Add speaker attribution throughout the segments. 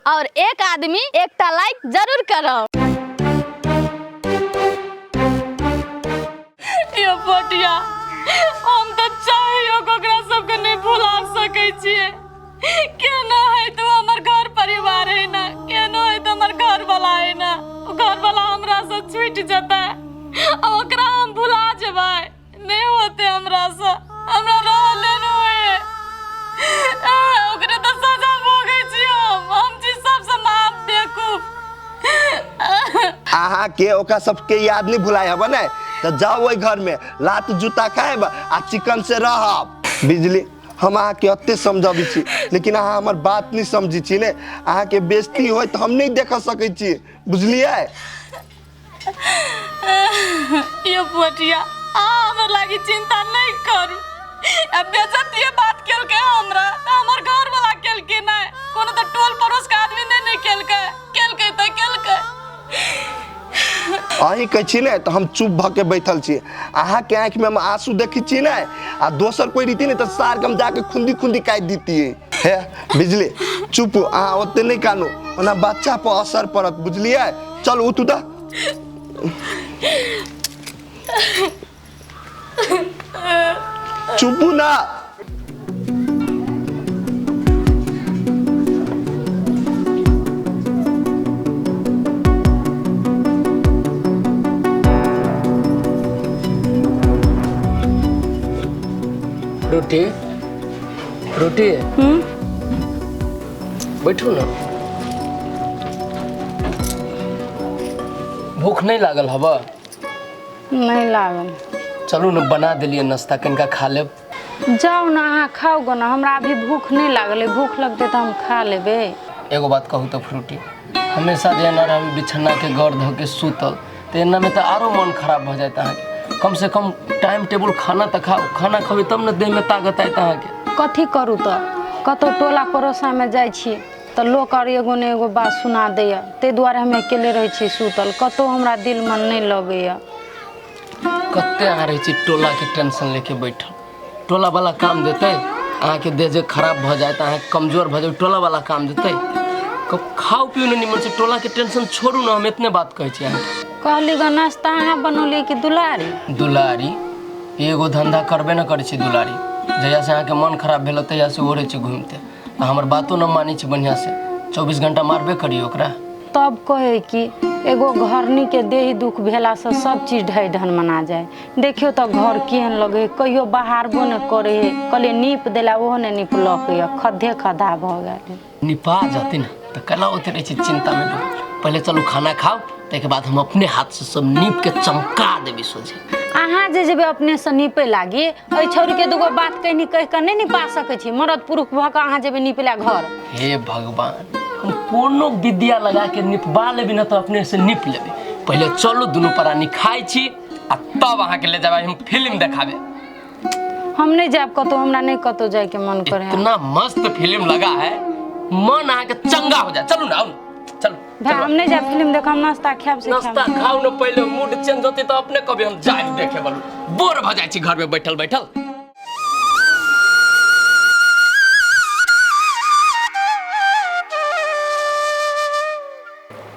Speaker 1: और एक आदमी एकटा लाइक जरूर करब।
Speaker 2: यो पटिया, हम तऽ चाहियो के ओकरा सबके नहि भुला सकै छियै। केना है तो हमर घर परिवार है ना, केना है तो हमर घर वाला है ना। घर वाला हमरा से छूट जेतै आ ओकरा हम भुला जेबै, नहीं होते हमरा से, हमरा रहले नहीं होए। ओकरे तो सजा भोगै छी हम छी सबसे महा बेवकूफ।
Speaker 3: अहाँ के ओकरा सबके याद नहीं भुलाय हब ने, तो जाओ ओहि घर में लात जूता खाएब आ चिकन से रहब। बिजली, हम अहाँ के अते समझाबै छी लेकिन अहाँ हमर बात नहीं समझी छी ने। अहाँ के बेइज्जती होय तो हम नहीं देख सकै छी, बुझलियै?
Speaker 2: यो पोटिया, अहाँ हमर लागी चिंता नहीं करू। अब बेइज्जती बात केलकै हमरा तऽ हमर घर वाला केलकै नहीं, कोनो तऽ टोल पड़ोस के आदमी नहीं ने केलकै, केलकै तऽ केलकै।
Speaker 3: अहीं कहै छी ने तऽ हम चुप भऽ के बैठल छी। अहाँ के आँखि में हम आंसू देखै छी ने, आ दोसर कोई रीति नहीं तऽ सार के हम जाके खुंदी खुंदी काटि दितियै। हे बिजली, चुप, अहाँ ओते नहीं कानू, ओना बच्चा पर असर पड़त, बुझलियै? चल उठू तऽ। चुपू ना।
Speaker 4: रोटी, रोटी। बैठू ना। भूख नहीं लागल हवा?
Speaker 5: नहीं लागल।
Speaker 4: चलू ना, बना देलिए नाश्ता, कनिका खा लेब।
Speaker 5: जाओ ना, अहाँ खाओ गो ना, हमरा अभी भूख नहीं लागल है। भूख लगते तो हम खा लेबे।
Speaker 4: एगो बात कहू तो फ्रूटी, हमेशा जे एना रहबी बिछना के गौर धो के सुतल तो एना में तो आरो मन खराब भ जाता है। कम से कम टाइम टेबुल खाना तो खाओ, खाना खबे तब ना देह में ताकत आयत अहाँके।
Speaker 5: कथी करू तो, कतौ टोला पड़ोसा में जाइ छी तो लोक और एगो ने एगो बात सुना दैया, ताहि दुआरे हम अकेले रहै छी सुतल, कतौ हमरा दिल मन नहीं लगैया।
Speaker 4: कते अहाँ रहै छी टोला के टेंशन लेके बैठल, टोला वाला काम देतै अहाँके देह जे खराब भऽ जायत, अहाँ कमजोर भऽ जायत, टोला वाला काम देतै? खाउ पिउ ने निमन से, टोला के टेंशन छोड़ू ना, हम इतने बात कहै छी अहाँके।
Speaker 5: कहली गो नाश्ता अहाँ बनौलियै कि दुलारी?
Speaker 4: दुलारी एगो धंधा करबे न करै छै दुलारी, जहिया से अहाँके मन खराब भेल तहिया से ओ रहै छै घूमिते, आ हमर बातो न मानै छै बढ़िआँ से, 24 घंटा मारबे करियो ओकरा।
Speaker 5: तब कहै कि एगो घरनी के देही दुख भेला से सब चीज ढहि ढन मना जाए। देखियो तो घर केहन लगे, कहियो बाहरबो न करे है, कहलियै नीप देला ओहो ने निपलक यऽ, खद्धे खद्धा भऽ गेल।
Speaker 4: निपा जते ने तऽ केना ओते रहै छै चिंता में डूबल। पहले चलू खाना खाओ, ताहिके बाद हम अपने हाथ से सब नीप के चमका देबै सोझे।
Speaker 5: अहाँ जे जेबै अपने से नीपे लागी, एहि छौड़ी के दूगो बात कहनी कहि कऽ नहि निपा सकै छी, मरद पुरुष भऽ कऽ अहाँ जेबै नीपे ला घर।
Speaker 4: हे भगवान, हम कोनो विद्या लगा के निपबा लेबै ना तऽ अपने से नीप लेबै। पहले चलू दुनू प्राणी खाइ छी आ तब अहाँ के ले जाबै हम फिल्म देखाबे।
Speaker 5: हम नहीं जायब कतौ, हमरा नहीं कतौ जाय के मन करे।
Speaker 4: इतना मस्त फिल्म लगा है, मन अहाँ के चंगा हो जाए। चलू ना, आओ ना, चलू।
Speaker 5: भाई हम नहीं जायब फिल्म देख, हम नाश्ता खायब से
Speaker 4: नाश्ता खाउ ना पहले, मूड चेंज होते तो अपने कभी हम जायब देखे बलू। बोर भ जाय छी घर में बैठल बैठल।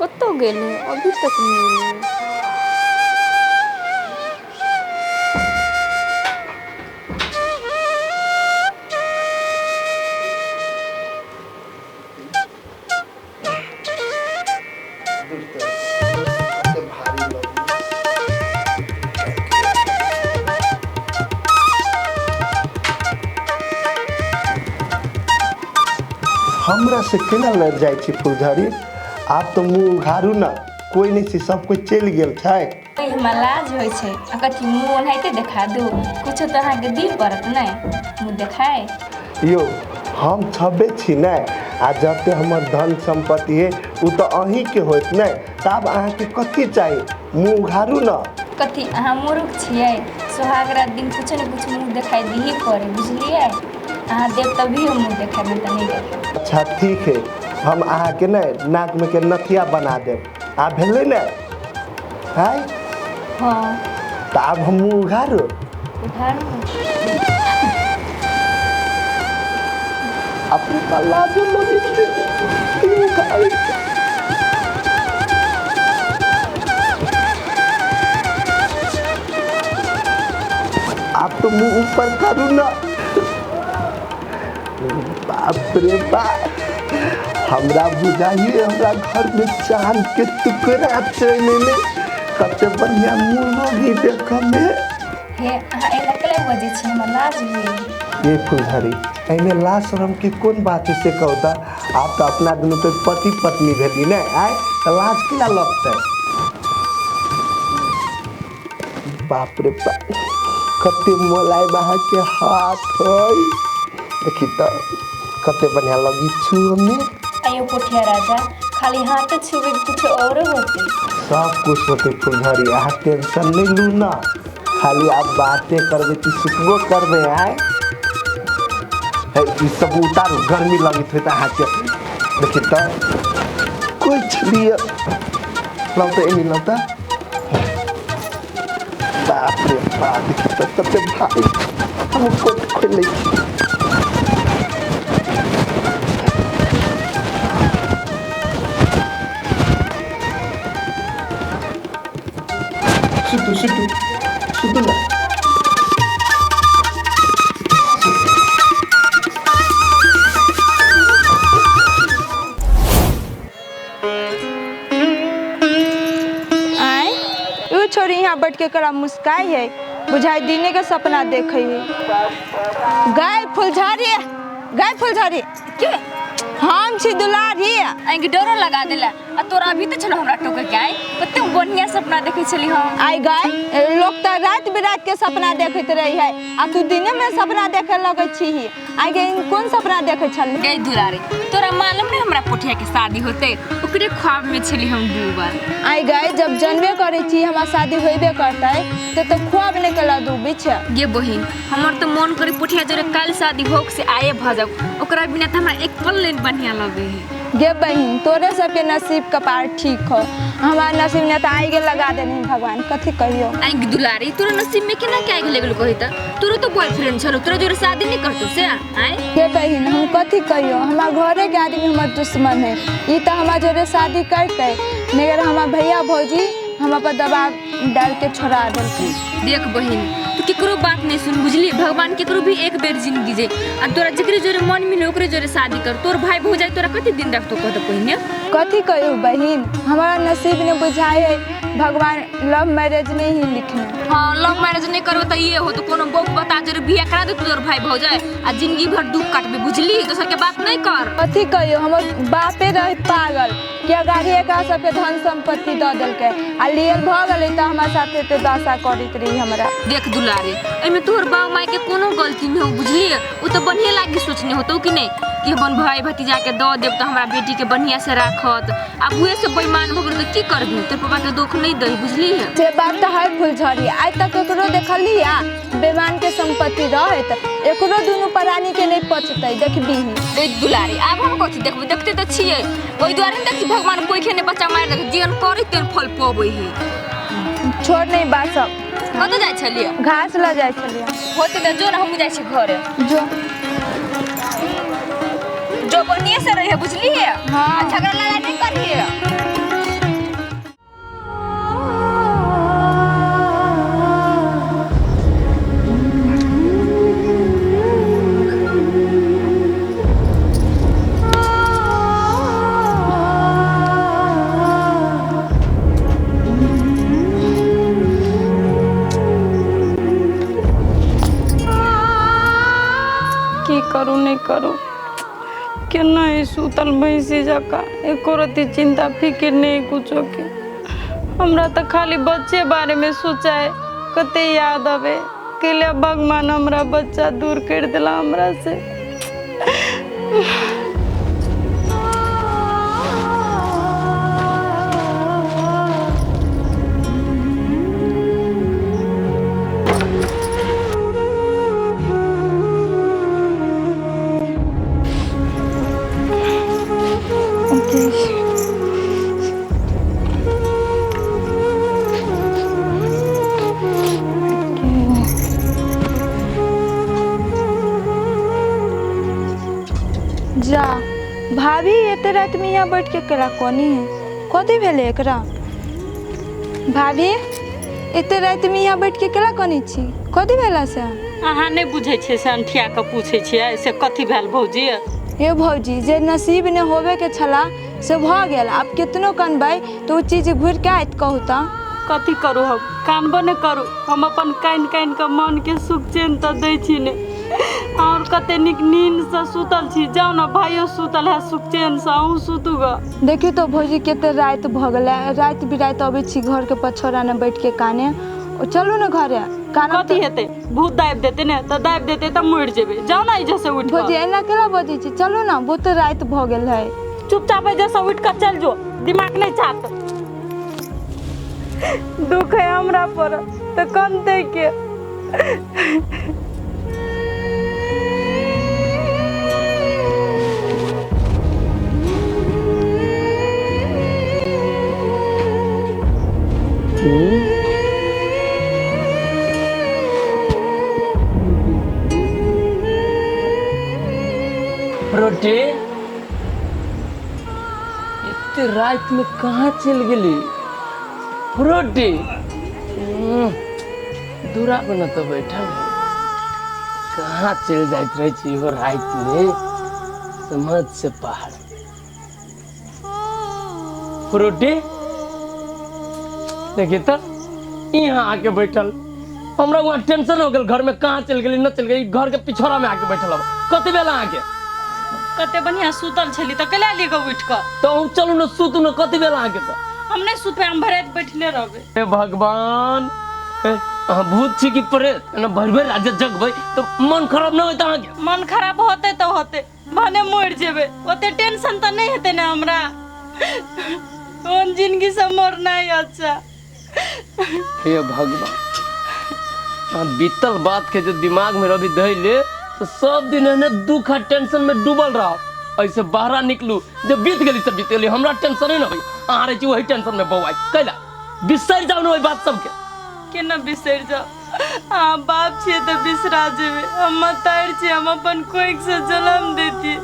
Speaker 6: कतौ गेल है, अभी तक नहीं एलै।
Speaker 3: हमरा से केना लड़ जाइ छी फुलझड़ी? आब तऽ मुँह उघारू ना, कोई नहीं छी, सब कोई चलि गेल छै।
Speaker 6: हमरा लाज होइ छै, आ कथी मुँह ओनाहिते देखा दू? कुछो तऽ अहाँके दिअ पड़त ने मुँह देखाय।
Speaker 3: यौ हम छबे छी ने, आ जते हमर धन सम्पत्ति है ओ तऽ अहीँके होत ने, तऽ आब अहाँके कथी चाही? मुँह उघारू ना।
Speaker 6: कथी अहाँ मूर्ख छियै? सोहाग रात दिन कुछो ने कुछो मुँह देखाय दिही पड़े, बुझलियै? अहाँ देब तभी हम मुँह देखायब, नहि तऽ नहि देखायब।
Speaker 3: अच्छा ठीक है, हम अहाँके ने नाक में के नथिया बना देब, आ भेलै ने? है
Speaker 6: हाँ।
Speaker 3: तऽ आब हम मुँह उघारू?
Speaker 6: उघारू।
Speaker 3: अपने लाजो लगै छै। आय। आप तो मुंह ऊपर करू ना। बाप रे बाप, हमरा बुझाइए हमरा घर में चांद के टुकड़ा चले ले, कते बढ़िया मुंह लगी देख में।
Speaker 6: हे अहाँ एना केला बजै छी, हमरा लाज होइए।
Speaker 3: ये फुलझड़ी, एहिमे लाज शरम के कोन बात है से कहू त? आप तो अपना दुनू पे पति पत्नी भेली ने, आय तो लाज केना लगतै? बाप रे बाप, कते मोलायम अहाँ के हाथ है, देखी त कते बढ़िया लगी छु हमें।
Speaker 6: आइयो पोठिया राजा, खाली हाथ छुबे कुछ और होते?
Speaker 3: सब कुछ होते फुलझड़ी, अहाँ टेंशन नहीं लू ना, खाली आप बातें करबे कि सुतबो करबे। आय है ई सब उतारू, गर्मी लगैत होइत अहाँके। देखी त कुछ लिअ, लाउ त एनी लाउ त। बाप रे बाप, देखी त कते भारी, हम कोट खोलि लै छी। सुतू सुतू सुतू ना।
Speaker 7: आय उ छोरी यहाँ बैठ के करा मुस्काई है, बुझाई दिने के सपना देखे है। गाय फुलझड़ी, गाय फुलझड़ी
Speaker 6: के
Speaker 7: हम छी दुलारी।
Speaker 6: आंखि डरो लगा देला आ तोरा अभी तऽ छलो हमरा टोके के। आइ कते बढ़िया सपना देखै छली हम।
Speaker 7: आय गाय, लोग तऽ रात बिरात के सपना देखैत रही है आ तू दिने में सपना देखे लगै छी। आय गे कोन सपना देखै छली?
Speaker 6: गई दुलारी, तोरा मालूम नहीं हमरा पोठिया के शादी होते, ओकरे ख्वाब में छली हम डूबल।
Speaker 7: आय गाय, जब जनबे करै छी हमरा शादी होइबे करतै त ख्वाब नहीं कला डूबी छ।
Speaker 6: गे बहिन, हमर तो मन करे पोठिया जोरे काल शादी होक से आए भ जाओ, ओकरा बिना त हमरा एक पल नहीं बढ़िया लगे है।
Speaker 7: गे बहिन, तोरे सबके नसीब कपार ठीक हो, हमार नसीब ने तो आगे लगा देने भगवान, कथी कहियो।
Speaker 6: आई दुलारी, तोरा नसीब में केना के आगे लगल कहि त? तोरो तो बॉयफ्रेंड छलो, तोरा जोरे शादी नहीं करतो से? आय
Speaker 7: गे बहिन, हम कथी कहियो, हमार घरे के आदमी हमर दुश्मन है। ई त हमार जोरे शादी करतै, मगर हमार भैया भौजी हमरा पर दबाव डाल के छोड़ा देलकै।
Speaker 6: देख बहिन, तू केकरो बात नहीं सुन बुझली, भगवान केकरो भी एक बेर जिंदगी जे आ तोरा जकरे जोरे मन मिले ओकरे जोरे शादी कर। तोर भाई भौजाई तोरा कते दिन रखतो कहत पहिने?
Speaker 7: कथी कहियो बहिन, हमारा नसीब ने बुझाए है भगवान लव मैरिज नहीं ही लिखने।
Speaker 6: हाँ, लव मैरिज नहीं करबो त ये हो तो कोनो बहू बता जोरे बियाह करा दे तोर भाई भौजाई आ जिंदगी भर दुख काटबे बुझली, दोसर के बात नहीं कर।
Speaker 7: कथी कहियो, हमर बापे रहे पागल कि गाड़ी एकरा सबके धन संपत्ति द देलकै आ लियल भ गेलै त हमरा साथे ते दशा करैत रही हमरा।
Speaker 6: देख दुलारे, एमे तोहर बाप माय के कोनो गलती नहीं हो बुझली, उ त बढ़िया लागी सोचने होतो कि नहीं कि अपन भाई भतीजा के the देब त हमरा बेटी के बढ़िया से राखत। अब उहे से बेईमान भ गेल त की करबी, तोर पापा के दुख नहीं दही बुझली।
Speaker 7: से बात त है फुलझड़ी, आइ तक केकरो देखली आ बेईमान के संपत्ति रहत एकरो दुनू प्राणी के नहीं पचतै, देखबी।
Speaker 6: ए दुलारी, आब हम कथी देखबे, देखते त छियै ओइ दुआरे ने देखी भगवान कोइ ने बच्चा मारि देलक, जीवन करै तेन फल पबै है।
Speaker 7: छोड़ नहीं बात सब।
Speaker 6: कतऽ जाइ छलियै?
Speaker 7: घास ल जाइ छलियै।
Speaker 6: होते त जो न, हमहूँ जाइ छी घरे।
Speaker 7: जो
Speaker 6: जो बढ़िया से रहिए बुझलिए।
Speaker 7: हाँ,
Speaker 6: झगड़ा लड़ाई नहीं करिए।
Speaker 2: की करू नहीं करू, केना ई सुतल भैंसी जकाँ एको रत्ती चिंता फिक्र नहीं कुछो के। हमरा तऽ खाली बच्चे बारे में सोचाए, कते याद आवे के भगवान हमरा बच्चा दूर कर दिला हमरा से।
Speaker 7: जा भाभी एते रातिमे यहाँ बैठ के केला कोनी है, कथी भेलै एकरा? भाभी एते रातिमे यहाँ बैठ के केला कोनी छी, कथी भेला से?
Speaker 2: अहाँ नहि बुझै छियै से अंठिया के पूछै छियै से कथी भेल भौजी?
Speaker 7: हे भौजी, जे नसीब ने होबे के छला से भऽ गेल। आब केतनो कनबै तऽ ओ चीज घुरि के आयत? कहू तऽ
Speaker 2: कथी करू हम? कानबो नहि करू। हम अपन कानि कानि कऽ मनके सुख चैन तऽ दै छी ने। और कते नीक नींदसँ सुतल छी। जाउ ने, भाइयो सुतल है सुख चैनसँ, अहूँ सुतू गऽ।
Speaker 7: देखियौ तऽ भौजी, कते राति भऽ गेलै, राति बिराति अबै छी घरके पछोड़ा बैठ के काने। चलू ने घरे कानब।
Speaker 2: कथी हेतै? भूत दाबि देतै ने तऽ दाबि देतै तऽ मरि जेबै। जाउ ने एहिजे से उठि
Speaker 7: भौजी
Speaker 2: कऽ।
Speaker 7: एना केना बजै छी? चलू ने, बहुत राति भऽ गेल है।
Speaker 2: चुपचाप एहिजे से उठि कऽ चलि जो, दिमाग नहि चाट। दुख है हमरा पर तऽ कनतै के?
Speaker 4: रोटी, एते राति में कहाँ चलि गेली रोटी? दूरा पर न तऽ बैठल है, कहाँ चलि जाइत रहै छी इहो राति में, समझ से बाहर। रोटी, देखिए तऽ यहाँ आके बैठल। हमरा वहाँ टेंशन हो गेल, घर में कहाँ चलि गेली न चलि गेली, घर के पिछोड़ा में आके बैठल। अब कते बेला आके
Speaker 2: कते बढ़िया सुतल छली तऽ कैला एलियै गऽ उठि कऽ?
Speaker 4: तो हम चलू ने, सुतू ने, कते बेला आके तऽ।
Speaker 2: हम नहि सुतबै, हम भरि राति बैठले रहबै।
Speaker 4: हे भगवान, हे, अहाँ भूत छी कि प्रेत? एना भरि भरि रात जे जगबै तऽ मन खराब न होइत अहाँके?
Speaker 2: मन खराब होतै तऽ होतै, भने मरि जेबै, ओते टेंशन तऽ नहि हेतै ने हमरा। ओहन जिंदगी से मरनाइ अच्छा।
Speaker 4: हे भगवान, अहाँ बीतल बात के जो दिमाग में रवि धैले तऽ सब दिन एहने दुख आ टेंशन में डूबल रहब। ऐसे बाहर निकलू, जे बीत गेली से बीत गेली, हमरा टेंशन न होई। अहाँ रहै छी वही टेंशन में बौआइ, कैला बिसरि जाउ ने ओहि बात सबके।
Speaker 2: केना बिसरि जाउ? अहाँ बाप छियै तऽ बिसरा जेबै? हम मतारि छियै, हम अपन कोखिसँ जन्म दैतियै,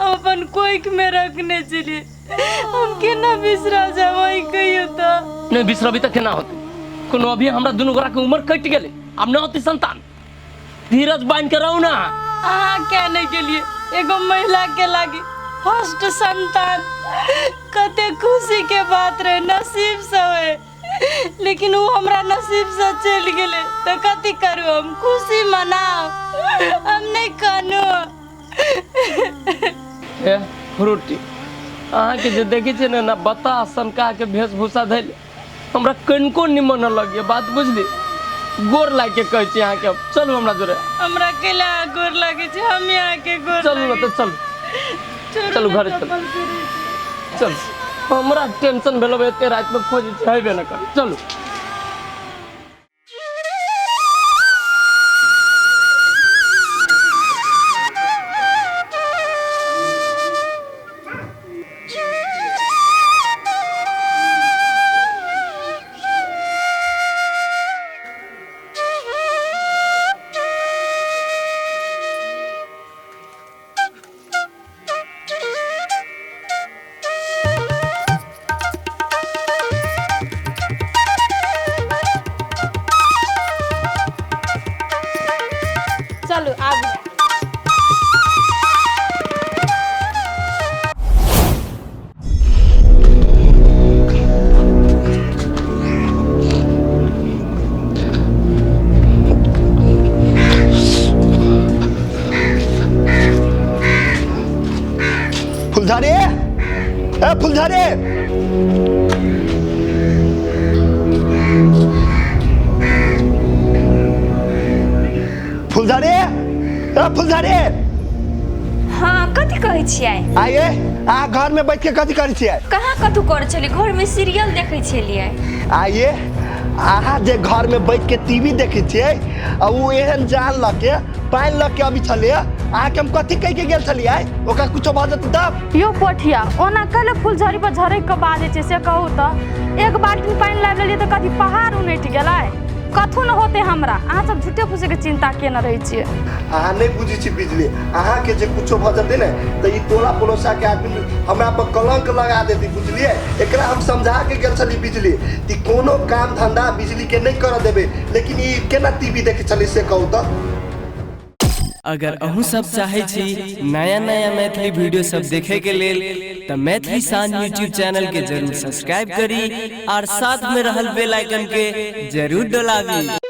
Speaker 2: हम अपन कोखिमे रखने छलियै, हम केना बिसरा जाब? अहीं कहियौ तऽ।
Speaker 4: नहीं बिसरबी तऽ केना होतै? कोनो अभी हमरा दुनू गोरा के उम्र कटि गेलै, आब न होतै संतान। धीरज बान्हि के रहू ना।
Speaker 2: अहाँ क्या नहि गेलियै? एगो महिला के लागी फर्स्ट संतान कते खुशी के बात रहे, नसीब से होए, लेकिन वो हमरा नसीब से चलि गेलै तऽ कथी करू हम? खुशी मनाउ, हम नहि कानू।
Speaker 4: ए फ्रूटी, अहाँके जे देखै छियै ने, ना बताह सनका के वेशभूषा धैल, हमरा कनिको निमन न लगैए, बात बुझली? गोर लागि के कहै छी अहाँके, चलू हमरा जोरे।
Speaker 2: हमरा कैला अहाँ गोर लागै छै? हम अहाँके गोर
Speaker 4: चलू ने तऽ चलू।
Speaker 2: छोड़ू।
Speaker 4: चलू
Speaker 2: ने,
Speaker 4: घरे चलू।
Speaker 2: चप्पल पहिरै छी।
Speaker 4: चलू, हमरा टेंशन भेल, एते रातिमे खोजै छी, हेबे न कर, चलू।
Speaker 1: चलू आबू।
Speaker 3: फुलझड़ी, ए फुलझड़ी, फुलझड़ी, ए फुलझड़ी।
Speaker 6: हाँ, कथी कहै छियै?
Speaker 3: आइए, अहाँ घर में बैठ के कथी करै छियै?
Speaker 6: कहाँ कथू करै छलियै, घरमे सीरियल देखै छलियै।
Speaker 3: आइए, अहाँ जे घर में बैठ के टीवी देखै छियै आ ओ एहन जान लऽ के, पानि लऽ के अबै छलियै, अहाँके हम कथी कहि के गेल छलियै? ओकरा कुछो भऽ जेतै तब?
Speaker 2: यौ पोठिया, ओना कैले फुलझड़ी पर झरकि कऽ बाजै छै से कहू तऽ? एक बाल्टी पानि लाबि लेलियै तऽ कथी पहाड़ उनटि गेलै? कथू न होते हमरा। अहाँ सब झूठे फूसे के चिंता केने रहै छियै।
Speaker 3: अहाँ नहीं बुझै छी बिजली, अहाँके जे कुछो भऽ जेतै ने तऽ ई टोला पड़ोसा के आदमी हमरा पर कलंक लगा देती, बुझलियै? एकरा हम समझा के गेल छली बिजली कि कोनो काम धंधा बिजली के नहीं करऽ देबै, लेकिन ई केना टीवी देखै छली से कहू तऽ।
Speaker 8: अगर अहूँ सब चाहे छी नया नया मैथिली वीडियो सब देखे के लेल त मैथिली शान यूट्यूब चैनल के जरूर सब्सक्राइब करी और साथ में रहल बेल आइकन के जरूर दबाबी।